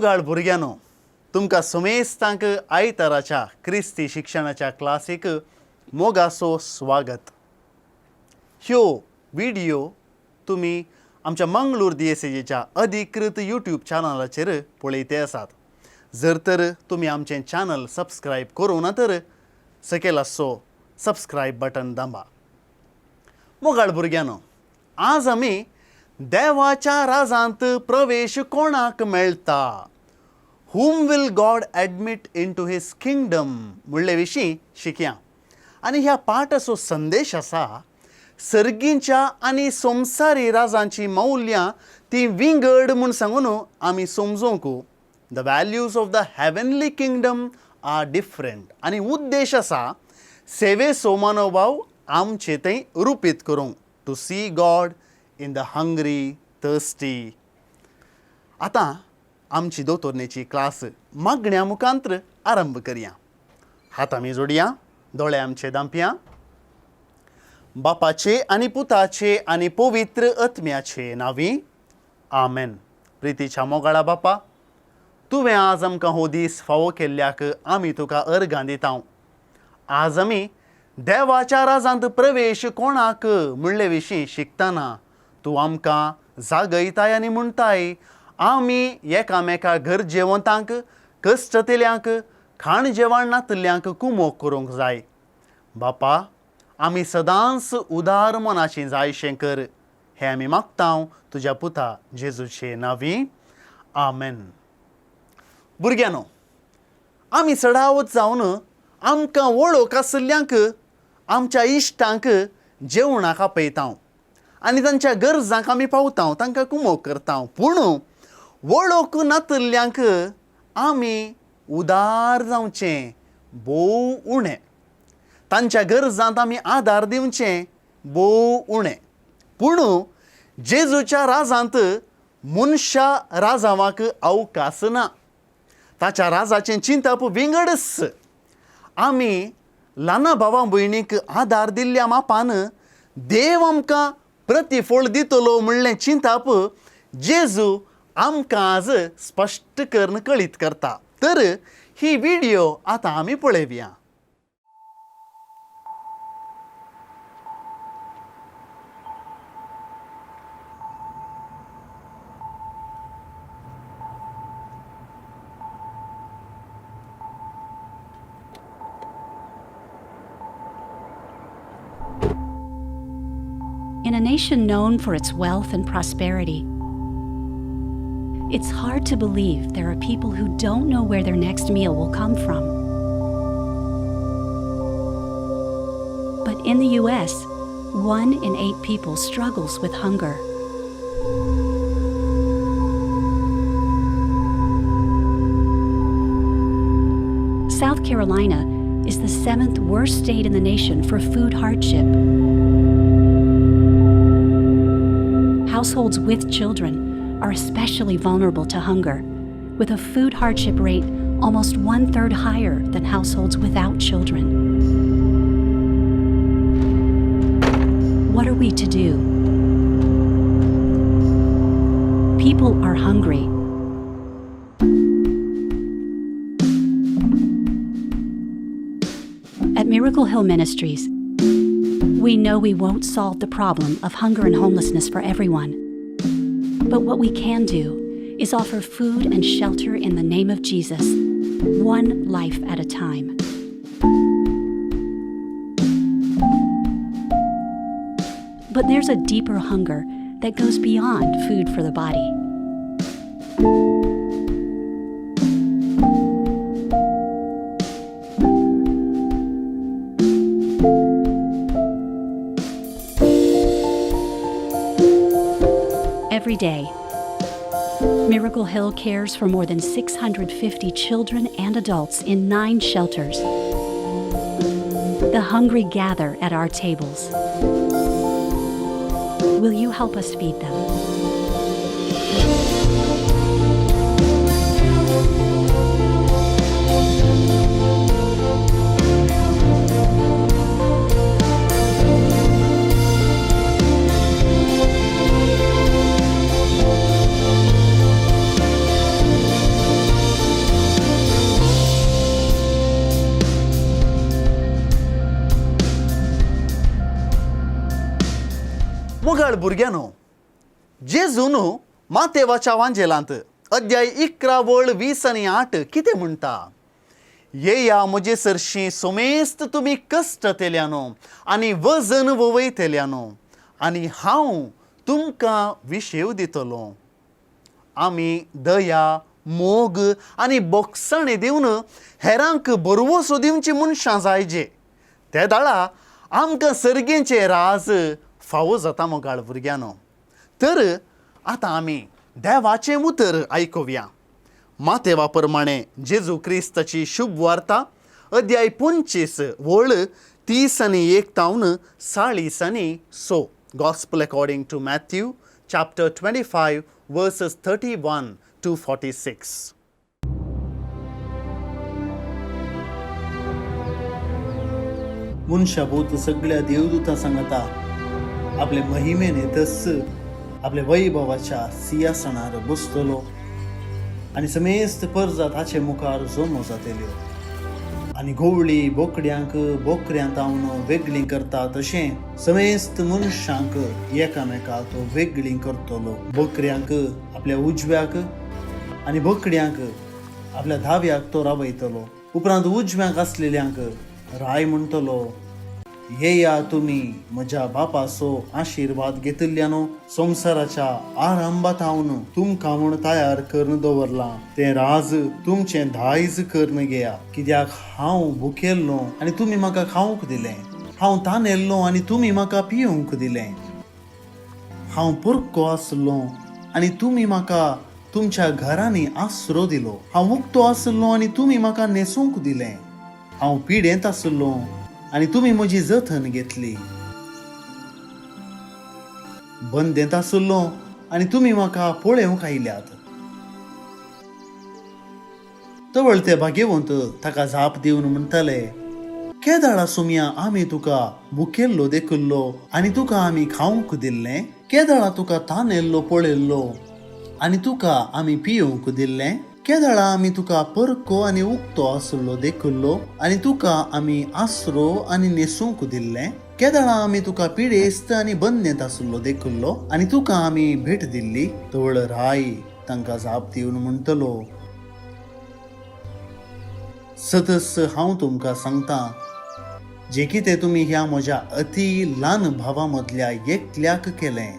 मोगाळ भुरग्यांनो, तुमकां समेस्तांक आयताराच्या क्रिस्ती शिक्षणाच्या क्लासीक मोगाचो स्वागत. ह्यो व्हिडियो तुमी आमच्या मंगळूर दियेसेजीच्या अधिकृत यूट्यूब चॅनलाचेर पळयते आसात. जर तर तुमी आमचें चॅनल सबस्क्रायब करूं ना तर सकयल आसचो सबस्क्रायब बटन दांबा. मोगाळ भुरग्यांनो, आज आमी देवाच्या राजांत प्रवेश कोणाक मेळटा, whom will God admit into his kingdom म्हणले विशीं शिकया. आनी ह्या पाठाचो संदेश आसा, सर्गींच्या आनी संवसारी राजांची मौल्यां ती विंगड म्हूण सांगून आमी समजूंक. The values of the heavenly kingdom are different. आनी उद्देश आसा सेवेचो मनोभाव आमचे थंय रुपीत करूंक, to see God in the hungry thirsty. आतां आमची दोतोरणेची क्लास मागण्या मुखांत्र आरंभ करया. हात आमी जोडया, दोळे आमचे दांपया. बापाचे आनी पुताचे आनी पवित्र आत्म्याचे नांवी आमेन. प्रितीच्या मोगाळा बापा, तुवें आज आमकां हो दीस फावो केल्ल्याक आमी तुका अर्गां दिता. आज आमी देवाच्या राजांत प्रवेश कोणाक म्हणले विशीं शिकतना तूं आमकां जागयताय आनी म्हणटाय, आमी एकामेका गरजेवंतांक, कश्टतेल्यांक, खाण जेवण नातल्ल्यांक कुमोक करूंक जाय. बापा, आमी सदांच उदार मनाची जायशें कर, हें आमी मागता तुज्या पुता जेजूचे नांवी, आमेन. भुरग्यांनो, आमी चडावत जावन आमकां वळख आशिल्ल्यांक, आमच्या इश्टांक जेवणाक आपयता आनी तांच्या गरजांक आमी पावता, तांकां कुमोक करता. पूण वळख नातिल्ल्यांक आमी उदार जावचें भोव उणें, तांच्या गरजांत आमी आदार दिवचें भोव उणें. पूण जेजूच्या राजांत मनशा राजावाक अवकाश ना. ताच्या राजाचें चिंतप विंगडच. आमी ल्हाना भावा भयणीक आदार दिल्ल्या मापान देव आमकां प्रतिफळ दितलो म्हणलें चिंतप जेजू आमकां आज स्पश्ट करून कळीत करता. तर ही व्हिडियो आतां आमी पळोवया. In a nation known for its wealth and prosperity, it's hard to believe there are people who don't know where their next meal will come from. But in the U.S., 1 in 8 people struggles with hunger. South Carolina is the 7th worst state in the nation for food hardship. Households with children are especially vulnerable to hunger, with a food hardship rate almost 1/3 higher than households without children. What are we to do? People are hungry. At Miracle Hill Ministries, we know we won't solve the problem of hunger and homelessness for everyone. But what we can do is offer food and shelter in the name of Jesus, one life at a time. But there's a deeper hunger that goes beyond food for the body. Every day, Miracle Hill cares for more than 650 children and adults in 9 shelters. The hungry gather at our tables. Will you help us feed them? मोगाळ भुरग्यांनो, जेजून मातेवाच्या वांजेलांत अध्याय 11 वळ 20 आनी 8 कितें म्हणटा? येया म्हजे सरशीं सोमेस्त तुमी कश्टतेल्यानो आनी वजन ववयतेल्यानो आनी हांव तुमकां विशेव दितलो. आमी दया, मोग आनी बोगसाणी दिवन हेरांक बरवसो दिवची मनशां जायजे. ते दाळा आमकां सर्गींचें राज फावो जाता मोगाळ भुरग्यांनो. तर आतां आमी देवाचें उतर आयकुया. मातेवा प्रमाणे जेजू क्रिस्ताची शुभ वार्ता अध्याय 25 वळ 30 आनी 1 तावन 40 आनी 6. Gospel according to Matthew chapter 25 verses 31 to 46. मनशाभूत सगळ्या देवदूतां सांगता आपले महिमेने तस आपले वैभवाच्या सिंहासनार बसतलो आनी समेस्त परजा ताचे मुखार जमो जातल्यो आनी गोवळी बोकड्यांक बोकड्यां तावन वेगळीं करता तशें समेस्त मनशांक एकामेका तो वेगळीं करतलो. बोकऱ्यांक आपल्या उजव्याक आनी बोकड्यांक आपल्या धाव्याक तो रावयतलो. उपरांत उजव्यांक आसलेल्यांक राय म्हणटलो, येया तुमी म्हज्या बापाचो आशिर्वाद घेतिल्ल्यानो, संवसाराच्या आरंभातावन तुमकां म्हूण तयार करून दवरलां तें राज तुमचें दायज करून घेया. कित्याक हांव भुकेल्लो आनी तुमी म्हाका खावंक दिलें, हांव तानेल्लो आनी तुमी म्हाका पिवंक दिलें, हांव पुरको आसलो आनी तुमी म्हाका तुमच्या घरांनी आसरो दिलो, हांव उक्तो आसलो आनी तुमी म्हाका न्हेसूंक दिलें, हांव पिडेंत आसलो आनी तुमी म्हजी जतन घेतली, बंदेंत आसलो आनी तुमी म्हाका पळोवंक आयल्यात. तवळ ते भाग्यवंत ताका जाप दिवन म्हणटाले, केदाळा सुमया आमी तुका भुकेल्लो देखिल्लो आनी तुका आमी खावंक दिल्लें, केदाळा तुका तानेल्लो पळयल्लो आनी तुका आमी पिवंक दिल्लें, केदाळा आमी तुका परको आनी उक्तो आसलो देखिल्लो आनी तुका आमी आसरो आनी न्हेसूंक दिल्लें, केदाळा आमी तुका पिडेस्त आनी बंदेंत आसलो देखिल्लो आनी तुका आमी भेट दिल्ली. तवळ राय तांकां जाप दिवन म्हणटलो, सतस हांव तुमकां सांगता, जें कितें तुमी ह्या म्हज्या अती ल्हान भावा मदल्या एकल्याक केलें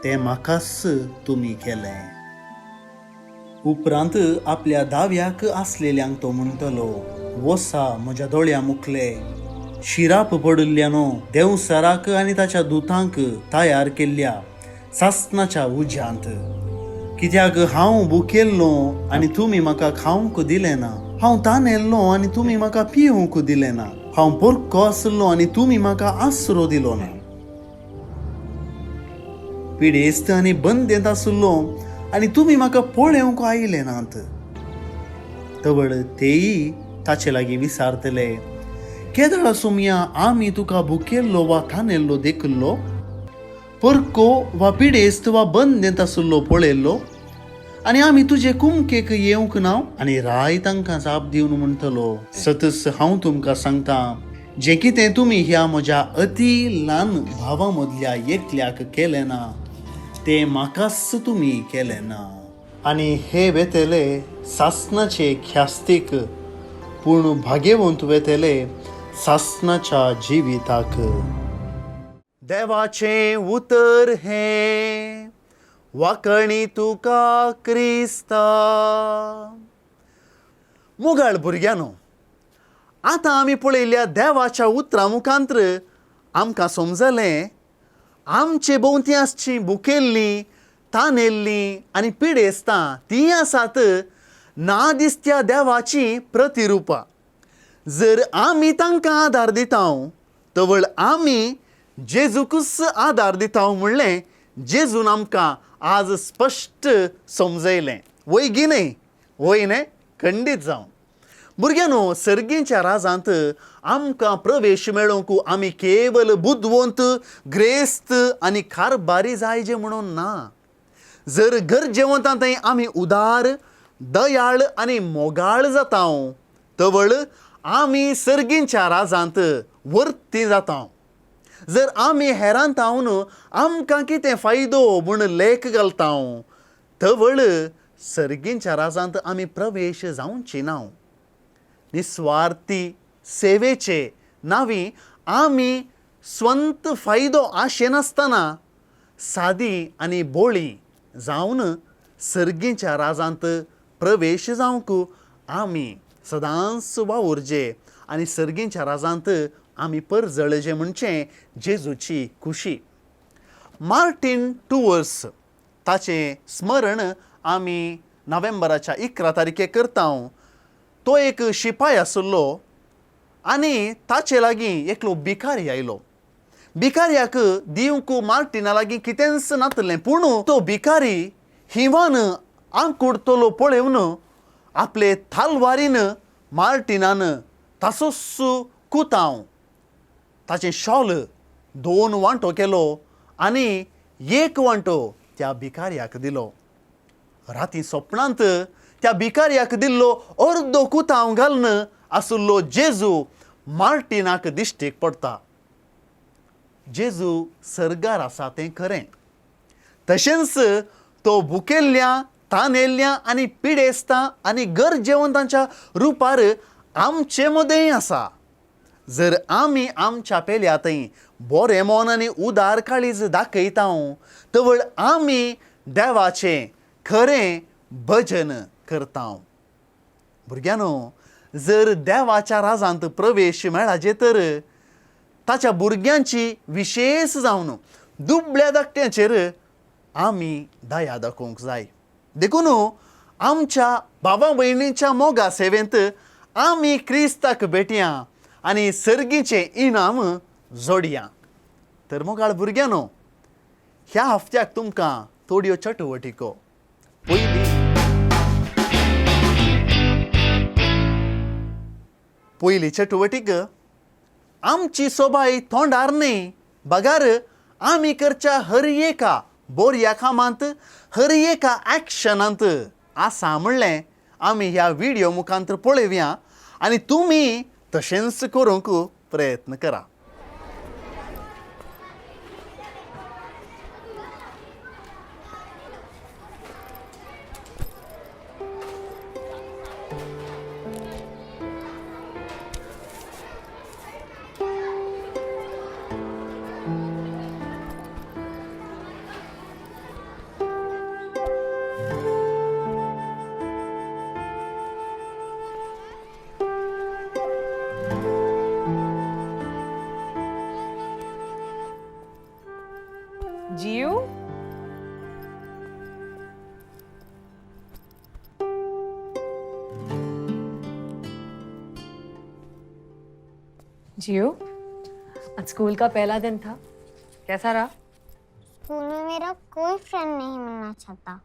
तें म्हाकाच तुमी केलें. उपरांत आपल्या दाव्याक आसलेल्यांक तो म्हणटलो, वसा म्हज्या दोळ्या मुखले शिराप पडिल्ल्यानो देवसराक आनी ताच्या दुतांक तयार केल्ल्या सासनाच्या उज्यांत. कित्याक हांव भुकेल्लो आनी तुमी म्हाका खावंक दिलें ना, हांव तानेल्लो आनी तुमी म्हाका पिवंक दिलें ना, हांव पोरको आसलो आनी तुमी म्हाका आसरो दिलो ना, पिडेस्त आनी बंदेंत आसलो आनी तुमी म्हाका पळोवंक आयले नात. तवळ तेय ताचे लागीं विचारतले, केदळा सोमया आमी तुका भुकेल्लो वा तानेल्लो देखिल्लो, परको वा पिडेस्त वा बंदेंत आसलो पळयल्लो आनी आमी तुजे कुमकेक येवंक ना? आनी राय तांकां जाप दिवन म्हणटलो, सतस हांव तुमकां सांगता, जें कितें तुमी ह्या म्हज्या अती ल्हान भावा मदल्या एकल्याक केलें ना तें म्हाकाच तुमी केलें ना. आनी हे वेतले सासनाचे ख्यास्तीक, पूण भाग्यवंत वेतले सासनाच्या जिविताक. देवाचें उतर हें वाकणी तुका क्रिस्ता. मोगाळ भुरग्यांनो, आतां आमी पळयल्या देवाच्या उतरां मुखांत्र आमकां समजलें आमचे भोंवती आसची भुकेल्लीं, तानेल्लीं आनी पिडेस्तां तीं आसात ना दिसत्या देवाचीं प्रतिरुपां. जर आमी तांकां आदार दिता तवळ आमी जेजूकूच आदार दिता म्हणलें जेजून आमकां आज स्पश्ट समजयलें. वय गी न्हय? वय न्हय? खंडीत जावन भुरग्यांनो, सर्गींच्या राजांत आमकां प्रवेश मेळोवंक आमी केवल बुदवंत, ग्रेस्त आनी कारभारी जायजे म्हणून ना. जर गरजेवंतां थंय आमी उदार, दयाळ आनी मोगाळ जाता तवळ आमी सर्गींच्या राजांत वर्ती जाता. जर आमी हेरांत हांव आमकां कितें फायदो म्हूण लेख घालता तवळ सर्गींच्या राजांत आमी प्रवेश जावची ना. निस्वार्थी सेवेचे नावी आमी स्वंत फायदो आशेनासतना सादी आनी बोळी जावन सर्गींच्या राजांत प्रवेश जावंक आमी सदांच वावुरचे आनी सर्गींच्या राजांत आमी परजळचे म्हणचे जेजूची खुशी. मार्टीन टुवर्स ताचें स्मरण आमी नोव्हेंबराच्या 11 तारखेक करता. तो एक शिपाय आशिल्लो आनी ताचे लागीं एकलो भिकारी आयलो. भिकार्याक दिवंक मार्टिना लागीं कितेंच नातलें, पूण तो भिकारी हिंवान आंकुडतलो पळोवन आपले थालवारीन मार्टिनान तासोच कुतांव ताचें शॉल 2 वांटो केलो आनी 1 वांटो त्या भिकार्याक दिलो. राती सपनांत त्या भिकार्याक दिल्लो अर्दो कुतांव घालून आशिल्लो जेजू मार्टिनाक दिश्टीक पडटा. जेजू सर्गार आसा तें खरें, तशेंच तो भुकेल्ल्या तानेल्ल्या आनी पिडेस्तां आनी गरजेवंतांच्या रुपार आमचे मदेंय आसा. जर आमी आमच्या पेल्या थंय बरें मन आनी उदार काळीज दाखयता तवळ आमी देवाचें खरें भजन करता. भुरग्यांनो, जर देवाच्या राजांत प्रवेश मेळाचे तर ताच्या भुरग्यांची विशेश जावन दुबळ्या धाकट्यांचेर आमी दया दाखोवंक जाय. देखून आमच्या बाबा भयणीच्या मोगा सेवेंत आमी क्रिस्ताक भेटया आनी सर्गीचें इनाम जोडया. तर मोगाळ भुरग्यांनो, ह्या हफ्त्याक तुमकां थोड्यो चटवटिको. पयली चटवटीक आमची सोबाय तोंडार न्हय बगार आमी करच्या हर एका बोरया कामांत हर एका एक्शनांत आसा म्हणलें आमी ह्या व्हिडियो मुखांत पळोवया आनी तुमी तशेंच करूंक प्रयत्न करा. जियो, जियो, आज स्कूल का पहला दिन था, कैसा रहा? स्कूल में मेरा कोई फ्रेंड नहीं बनना चाहता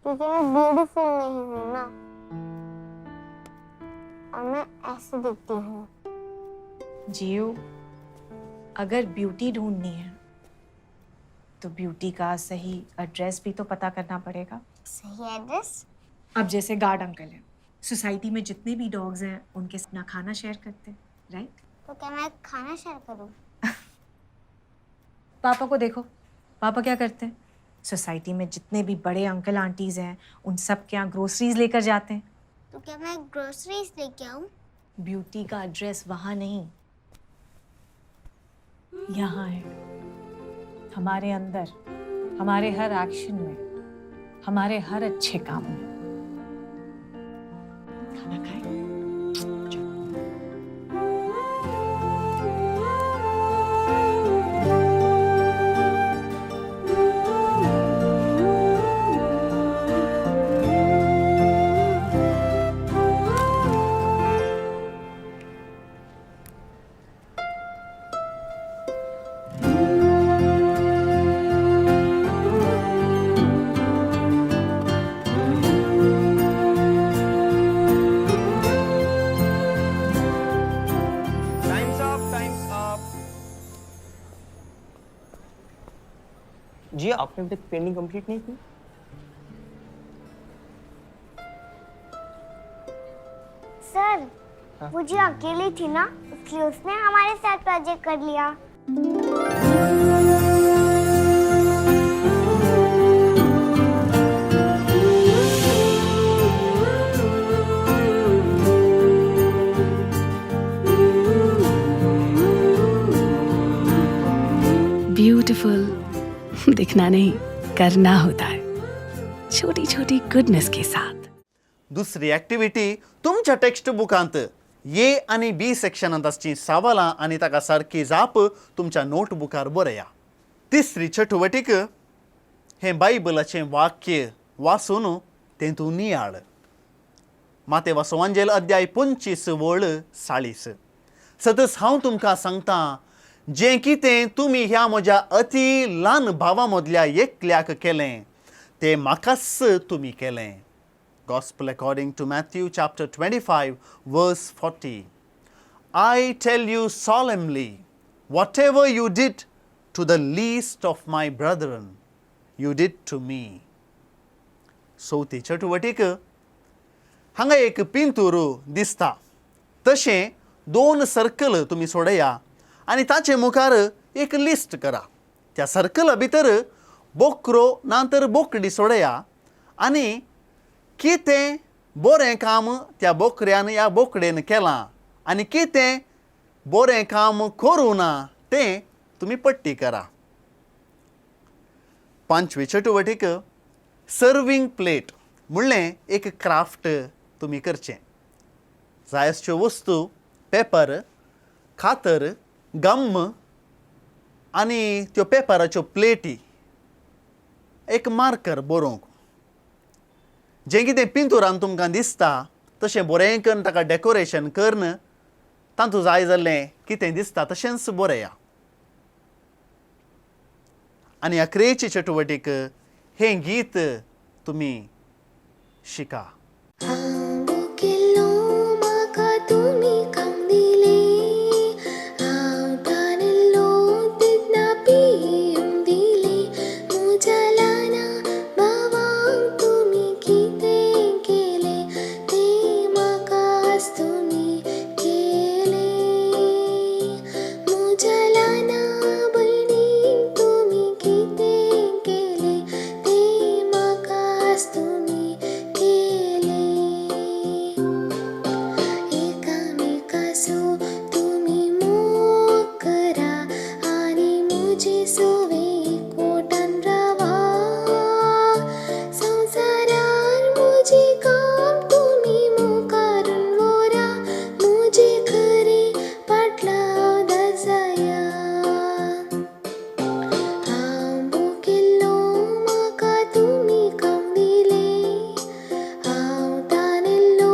क्योंकि मैं ब्यूटीफुल नहीं हूँ ना, और मैं ऐसे दिखती हूँ। जियो, अगर ब्यूटी ढूंढनी है तो ब्यूटी का सही एड्रेस भी तो पता करना पड़ेगा। सही एड्रेस? अब जैसे गार्ड अंकल है, सोसाइटी में जितने भी डॉग्स हैं उनके ना खाना शेयर करते हैं, राइट? तो क्या मैं खाना शेयर करूं? पापा को देखो, पापा क्या करते हैं? सोसाइटी में जितने भी बड़े अंकल आंटीज हैं उन सब के यहाँ ग्रोसरीज लेकर जाते हैं। तो क्या मैं ग्रोसरीज लेके आऊँ? ब्यूटी का एड्रेस वहाँ नहीं, यहाँ है, हमारे अंदर, हमारे हर एक्शन में, हमारे हर अच्छे काम में। खाना खाए? जी, आपने अभी तक पेंटिंग कंप्लीट नहीं की? सर, वो जी अकेली थी ना, इसलिए उसने हमारे साथ प्रोजेक्ट कर लिया। ब्यूटीफुल दिखना नहीं, करना होता है, छोटी छोटी गुडनेस के साथ। दुसरी ॲक्टिविटी, तुमच्या टेक्स्ट बुकांत ए आनी बी सेक्शनांत आसचीं सवालां आनी ताका सारकी जाप तुमच्या नोटबुकार बरया। तिसरी चटुवटीक, हें बायबलाचें वाक्य वाचून तें तूं नियाळ। मातेवाचो वांजेल अध्याय 25 वळ 40। सतच हांव तुमकां सांगता, जें कितें तुमी ह्या म्हज्या अती ल्हान भावा मदल्या एकल्याक केलें तें म्हाकाच तुमी केलें। Gospel according to Matthew chapter 25 verse 40. I tell you solemnly, whatever you did to the least of my brethren, you did to me. चवथी चटुवटीक, हांगा एक पिंतूर दिसता तशें दोन सर्कल तुमी सोडया आनी ताचे मुखार एक लिस्ट करा। त्या सर्कला भितर बोकरो ना तर बोकडी सोडया आनी कितें बरें काम त्या बोकड्यान या बोकडेन केलां आनी कितें बरें काम करूं ना तें तुमी पट्टी करा। पांचवी चटुवटीक, सर्वींग प्लेट म्हणलें एक क्राफ्ट तुमी करचें। जाय आसच्यो वस्तू, पेपर, कातर, गम आनी त्यो पेपराच्यो प्लेटी, एक मार्कर बरोवंक। जें कितें पिंतुरान तुमकां दिसता तशें बरें करून ताका डेकोरेशन करून तातूंत जाय जाल्लें कितें दिसता तशेंच बरया। आनी अकरेची चटुवटीक, हें गीत तुमी शिका। हांव भुकेल्लो, म्हाका तुमी खावंक दिलें। हांव तानेल्लो तेन्ना पिवंक दिलें। म्हज्या ल्हाना भावांक तुमी कितें केलें तें म्हाकाच तुमी केलें। म्हज्या ल्हाना भयणीक तुमी कितें केलें तें म्हाकाच तुमी केलें। एकामेकासो तुमी मोग करा आनी म्हजे सवे एकवटान रावा। संवसारार म्हजें काम तुमी मुखारून व्हरा, म्हजें खरें पाटलाव दर्जाया। हांव भुकेल्लो, म्हाका तुमी खावंक दिलें। हांव तानेल्लो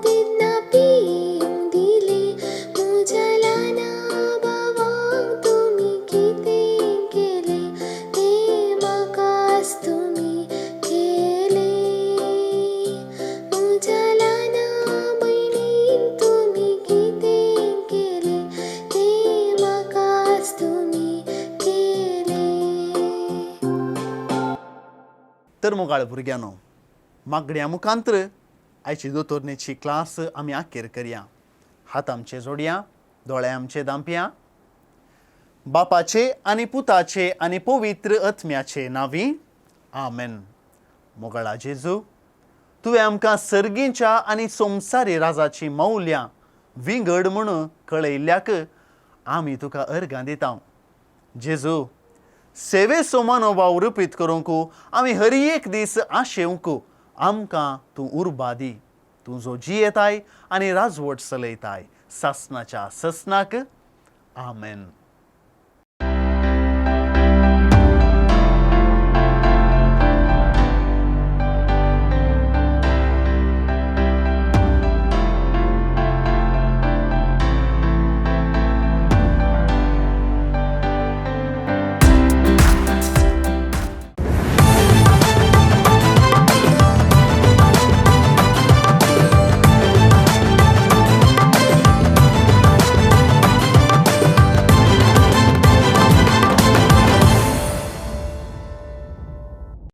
तेन्ना पिवंक दिलें। म्हज्या ल्हाना भावांक तुमी कितें केलें तें म्हाकाच तुमी केलें। म्हज्या ल्हाना भयणीक तुमी कितें केलें तें म्हाकाच तुमी केलें। तर मोगाळ भुरग्यांनो, मागण्या मुखांत्र आयची दोतोरणेची क्लास आमी आखेर करया। हात आमचे जोडया, दोळे आमचे दांपया। बापाचे आनी पुताचे आनी पवित्र आत्म्याचे नांवी, आमेन। मोगाळा जेजू, तुवें आमकां सर्गीच्या आनी संवसारी राजाची मौल्यां विंगड म्हूण कळयल्ल्याक आमी तुका अर्गां दिता। जेजू, सेवेचो मनोभाव रुपीत करूंक आमी हर एक दीस आशेवंक आमकां तूं उर्बा दी। तूं जो जियेताय आनी राजवट चलयताय सासनाच्या ससनाक, आमेन।